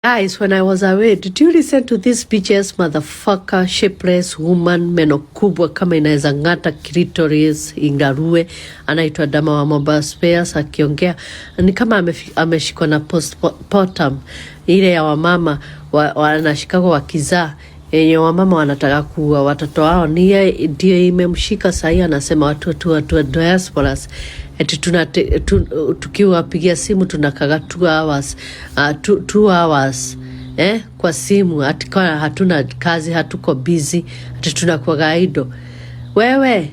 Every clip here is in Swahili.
Guys, when I was away, did you listen to this bitch ass motherfucker, shapeless woman, meno kubwa kama inaweza ng'ata clitoris, ingarue, anaitwa Dama wa Mobile Spares akiongea ni kama ameshikwa na postpartum ile ya wamama wanashikagwa wakizaa yenye wamama wanataka kuua watoto wao, ni yeye ndio imemshika sahii. Anasema watu wa diasporas eti tukiwapigia simu tunakaga 2 hours, 2 hours kwa simu ati kwa hatuna kazi, hatuko busy, ati tunakuwaga idle. Wewe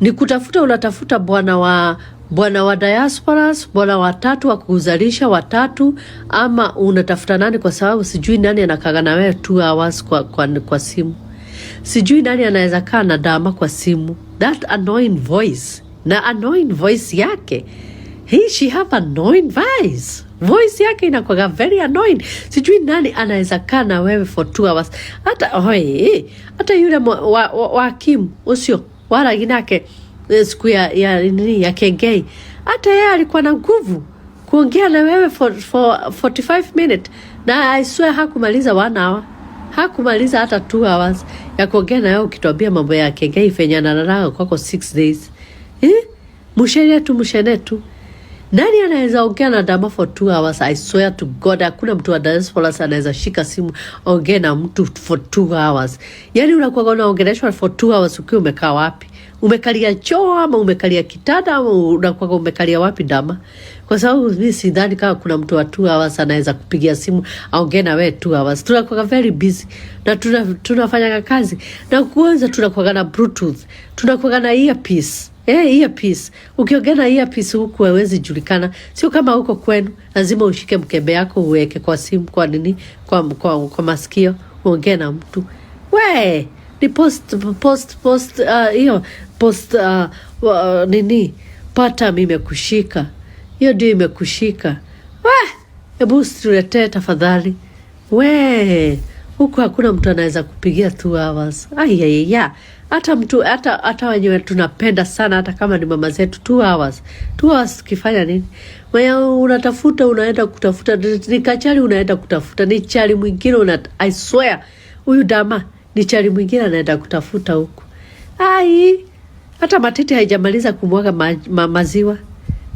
ni kutafuta, unatafuta bwana wa diasporas, bwana watatu wa kuzalisha watatu, ama unatafuta nani? Kwa sababu sijui nani anakaga na wewe 2 hours kwa simu. Sijui nani anaweza kaa na Dama kwa simu. That annoying voice na annoying voice yake, she have annoying voice. Voice yake inakwaga very annoying. Sijui nani anaweza kaa na wewe for 2 hours. Hata hoi, hata yule wa Kim ucio waragi nake siku ya nini ya Kengei, hata yeye alikuwa na nguvu kuongea na wewe for 45 minutes, na I swear hakumaliza one hour, hakumaliza hata 2 hours ya kuongea na wewe ukituambia mambo ya Kengei venye analala kwako 6 days, eh? Mushene tu, mushene tu. Nani anaweza ongea na Dama for 2 hours? I swear to God, hakuna mtu wa diaspora anaweza shika simu ongea na mtu for 2 hours. Yani unakuwa unaongeleshwa for 2 hours ukiwa umekaa wapi? Umekalia choo ama umekalia kitanda ama unakuwa umekalia wapi, Dama? Kwa sababu mimi sidhani kama kuna mtu wa 2 hours anaweza kupigia simu aongee na wewe 2 hours. Tunakuwa very busy na tunafanya kazi na kwanza tunakuwa na Bluetooth, tunakuwa na earpiece. Earpiece. Ukiongea na earpiece huku hawezi julikana. Sio kama huko kwenu, lazima ushike mkebe yako uweke kwa simu kwa nini? Kwa masikio uongee na mtu. We, ni post post post hiyo post nini? Pata imekushika. Hiyo ndio imekushika. We, hebu usituletee tafadhali. We, huku hakuna mtu anaweza kupigia 2 hours. Aiyaia, hata mtu hata wenyewe tunapenda sana, hata kama ni mama zetu, 2 hours. 2 hours tukifanya nini? Mwenye unatafuta unaenda kutafuta ni kachali, unaenda kutafuta ni chali mwingine I swear huyu Dama ni chali mwingine anaenda kutafuta huku. Ai, hata matiti haijamaliza kumwaga maziwa,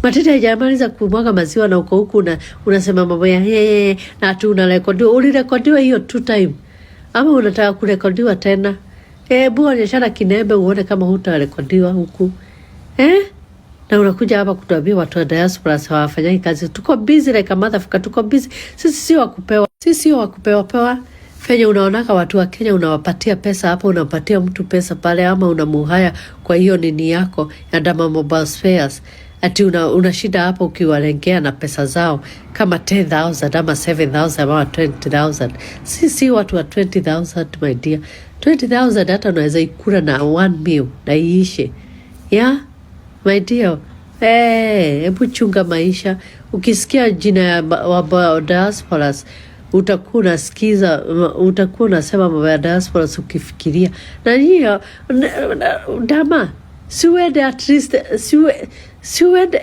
matiti haijamaliza kumwaga maziwa na uko huku unasema mambo ya yeye na ati unarekodiwa. Ulirekodiwa hiyo two time ama unataka kurekodiwa tena? Hebu onyeshana kinembe uone kama hutarekodiwa huku, eh? Na unakuja hapa kutuambia watu wa diaspora hawafanyagi kazi. Tuko busy like a motherfucker, tuko busy. Sisi sio wakupewa, sisi sio wakupewa pewa. Fenye unaonaka watu wa Kenya unawapatia pesa hapa, unapatia mtu pesa pale, ama unamuhaya kwa hiyo nini yako ya Dama Mobile Spares, ati una shida hapo ukiwarengea na pesa zao kama 10,000 ama 7,000 ama 20,000. Sisi watu wa 20,000, my dear, 20,000 hata unaweza ikula na one meal na iishe, yeah my dear. Hebu chunga maisha. Ukisikia jina ya wa diasporas utakuwa unasikiza, utakuwa unasema mambo ya diasporas ukifikiria na hiyo Dama, siuende at least, siuende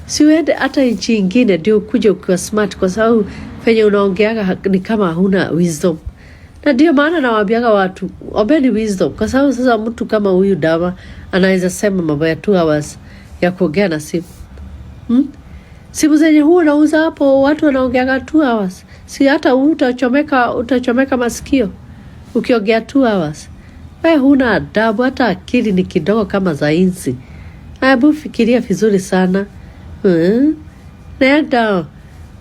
siuende hata nchi ingine ndio ukuje ukiwa smart, kwa sababu venye unaongeaga ni kama huna wisdom. Na ndio maana nawaambiaga watu ombeni wisdom, kwa sababu sasa mtu kama huyu Dama anaweza sema mambo ya 2 hours ya kuongea na simu, Simu zenye huwa unauza hapo watu wanaongeaga 2 hours, si hata utachomeka masikio ukiongea 2 hours. We huna adabu, hata akili ni kidogo kama za inzi. Hebu fikiria vizuri sana, Nenda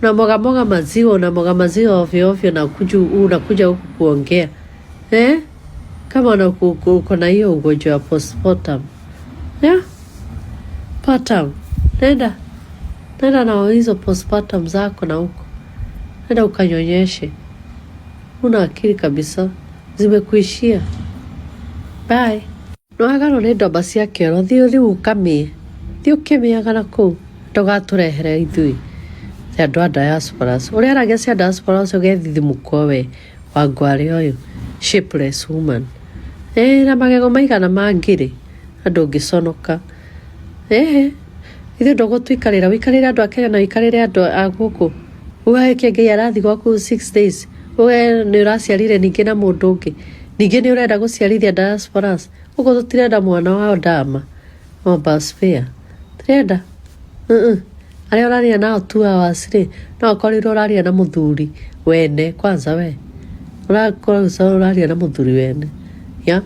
unamwaga maziwa, unamwaga maziwa ovyo ovyo na unakuja huku kuongea, eh? Kama uko na hiyo ugonjwa wa postpartum, yeah? Partum. Nenda nenda na hizo postpartum zako na huko, nenda ukanyonyeshe. Una akili kabisa, zimekuishia. Bye. Nĩwagarwo nĩ ndomba cia kĩoro, thiĩ rĩu ũkamĩe, thiĩ ũkĩmĩaga na kũu, ndũgatũrehere ithuĩ andũ a diasporas. Ũrĩa cia diasporas ũgethithimũkwo we wangwarĩ ũyũ shapeless woman, na magego maigana ma ngiri na ndũngĩconoka. Ithuĩ ndũgũtũikarĩra, ũikarĩre andũ a Kenya na ũikarĩre andũ a gũkũ. Ugae Kiengei arathi gwaku 6 days, we nĩ ũraciarire ningĩ na mũndũ ũngĩ, ningĩ nĩ ũrenda gũciarithia diasporas. Ũguo tũtirenda mwana wa Dama Mobile Spare, tũrenda arĩa ũraria nao 2 hours rĩ, no akorirwo ũraria na mũthuri wene. Kwanza we ũrakorwo ũraria na mũthuri wene, yeah.